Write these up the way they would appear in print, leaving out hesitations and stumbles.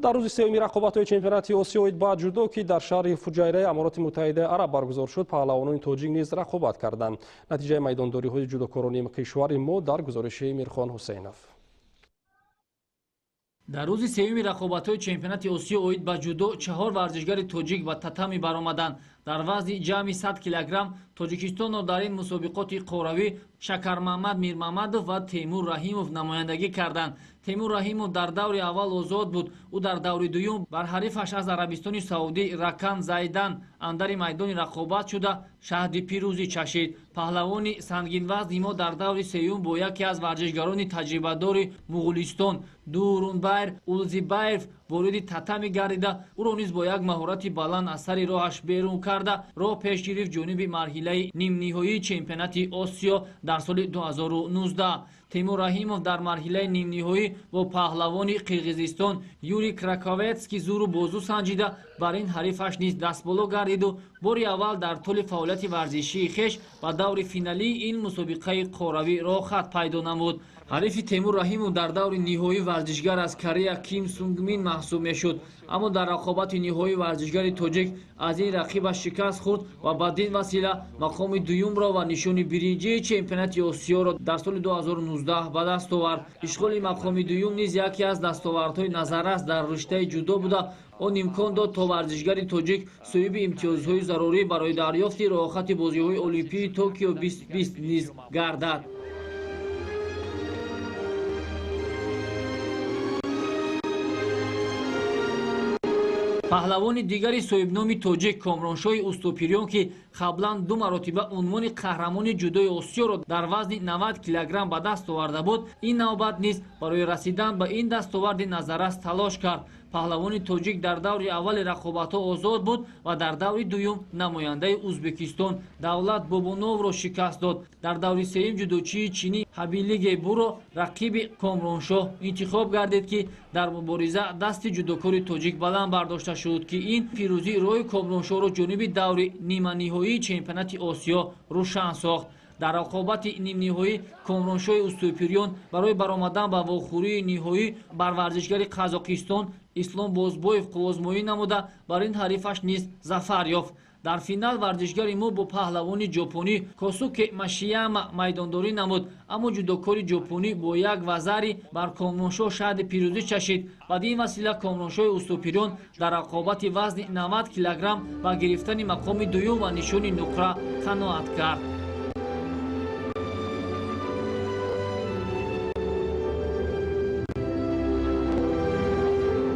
Дар рӯзи сеюми рақобатҳои чемпионати Осиё оид ба ҷудо, ки дар шаҳри Фуҷайраи Амороти Муттаҳидаи Араб баргузор шуд, паҳлавонони тоҷик низ рақобат карданд. Натиҷаи майдондориҳои ҷудокорони кишвари мо дар гузориши Мирхон Ҳусейнов. Дар рӯзи сеюми рақобатҳои чемпионати Осиё оид ба ҷудо 4 варзишгари тоҷик ба татами баромаданд. Дар вазни ҷамъи 100 килограмм Тоҷикистонро дар ин мусобиқоти қоравӣ Шакармаҳмад Мирмамадов ва Темур Раҳимов намояндагӣ карданд. Темур Раҳимов дар даври аввал озод буд. Ӯ дар даври дуюм бар ҳарифаш аз Арабистони Саудӣ Ракан Зайдан андари майдони рақобат шуда шаҳди пирӯзӣ чашид. Паҳлавони сангинвазни мо дар даври сеюм бо яке аз варзишгарони таҷрибадори Муғулистон Дурунбайр Улзибаев вориди татами гардида, ӯро низ бо як маҳорати баланд аз сари роҳаш берун карда роҳ пеш гирифт ҷониби марҳилаи нимниҳоии чемпионати Осиё дар соли 2019. Темур Раҳимов дар марҳилаи нимниҳоӣ бо паҳлавони Қирғизистон Юрий Краковецкий зуру бозу санҷида бар ин ҳарифаш низ дастболо гардиду бори аввал дар тӯли фаъолияти варзишии хеш ба даври финалии ин мусобиқаи қоравӣ роҳхат пайдо намуд. Ҳарифи Темур Раҳимов дар даври ниҳоӣ варзишгар аз Корея Ким Сунгмин маҳсуб мешуд, аммо дар рақобати ниҳоӣ варзишгари тоҷик аз ин рақибаш шикаст хӯрд ва бадин васила мақоми дуюмро ва нишони биринҷии чемпионати Осиёро дар соли 2019 ба даст овард. Ишғоли мақоми дуюм низ яке аз дастовардҳои назаррас дар риштаи ҷудо буда, он имкон дод то варзишгари тоҷик соҳиби имтиёзҳои зарурӣ барои дарёфти роҳхати бозиҳои Олимпии Токио 2020 низ гардад. Паҳлавони дигари соҳибноми тоҷик Комроншоҳи Устопирён, ки қаблан 2 маротиба унвони қаҳрамони ҷудои Осиёро дар вазни 90 килограмм ба даст оварда буд, ин навбат низ барои расидан ба ин дастоварди назаррас талош кард. Паҳлавони тоҷик дар даври аввали рақобатҳо озод буд ва дар даври дуюм намояндаи Ӯзбекистон Давлат Бобоновро шикаст дод. Дар даври сеюм ҷудочии чинӣ Ҳабилиге Буро рақиби Комроншоҳ интихоб гардид, ки дар мубориза дасти ҷудокори тоҷик баланд бардошта шуд, ки ин пирӯзӣ роҳи Комроншоҳро ҷониби даври ниманиҳоии чемпионати Осиё рӯшан сохт. Дар рақобати нимниҳоӣ Комроншоҳи Устопирён барои баромадан ба вохӯрии ниҳоӣ бар варзишгари Қазоқистон Ислом Бозбоев қуввозмоӣ намуда бар ин ҳарифаш низ зафар ёфт. Дар финал варзишгари мо бо паҳлавони ҷопонӣ Косуке Машияма майдондорӣ намуд, аммо ҷудокори ҷопонӣ бо як вазари бар Комроншоҳ шаҳди пирӯзӣ чашид. Бадин васила Комроншоҳи Устопирён дар рақобати вазни 90 килограмм ба гирифтани мақоми дуюм ва нишони нуқра қаноат кард.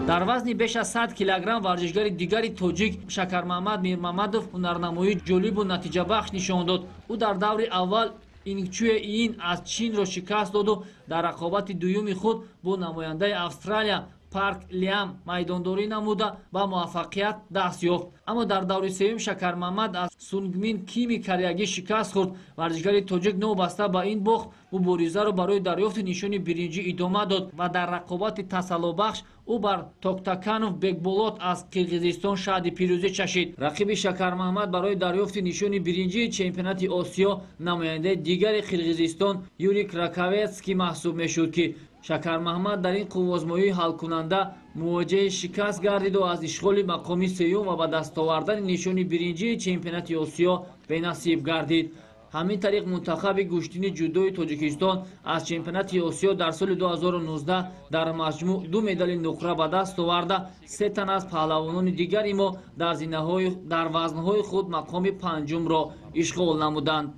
Дар вазни беш аз 100 килограмм варзишгари дигари тоҷик Шакармаҳмад Мирмамадов ҳунарнамоии ҷолибу натиҷабахш нишон дод. Ӯ дар даври аввал Ингчуе Ин аз Чинро шикаст доду дар рақобати дуюми худ бо намояндаи Австралия Парк Лиам майдондорӣ намуда ба муваффақият даст ёфт. Аммо дар даври сеюм Шакармаҳмад аз Сунгмин Кими кореягӣ шикаст хӯрд. Варзишгари тоҷик новобаста ба ин бохт муборизаро барои дарёфти нишони биринҷӣ идома дод ва дар рақобати тасаллобахш ӯ бар Токтаканов Бекболот аз Қирғизистон шаҳди пирӯзӣ чашид. Рақиби Шакармаҳмад барои дарёфти нишони биринҷии чемпионати Осиё намояндаи дигари Қирғизистон Юрий Краковецкий маҳсуб мешуд, ки Шакармаҳмад дар ин қуввозмоии ҳалкунанда мувоҷиҳи шикаст гардиду аз ишғоли мақоми сеюм ва ба даст овардани нишони биринҷии чемпионати Осиё бенасиб гардид. Ҳамин тариқ мунтахаби гӯштини ҷудои Тоҷикистон аз чемпионати Осиё дар соли 2019 дар маҷмӯъ 2 медали нуқра ба даст оварда, 3 тан аз паҳлавонони дигари мо дар вазнҳои худ мақоми панҷумро ишғол намуданд.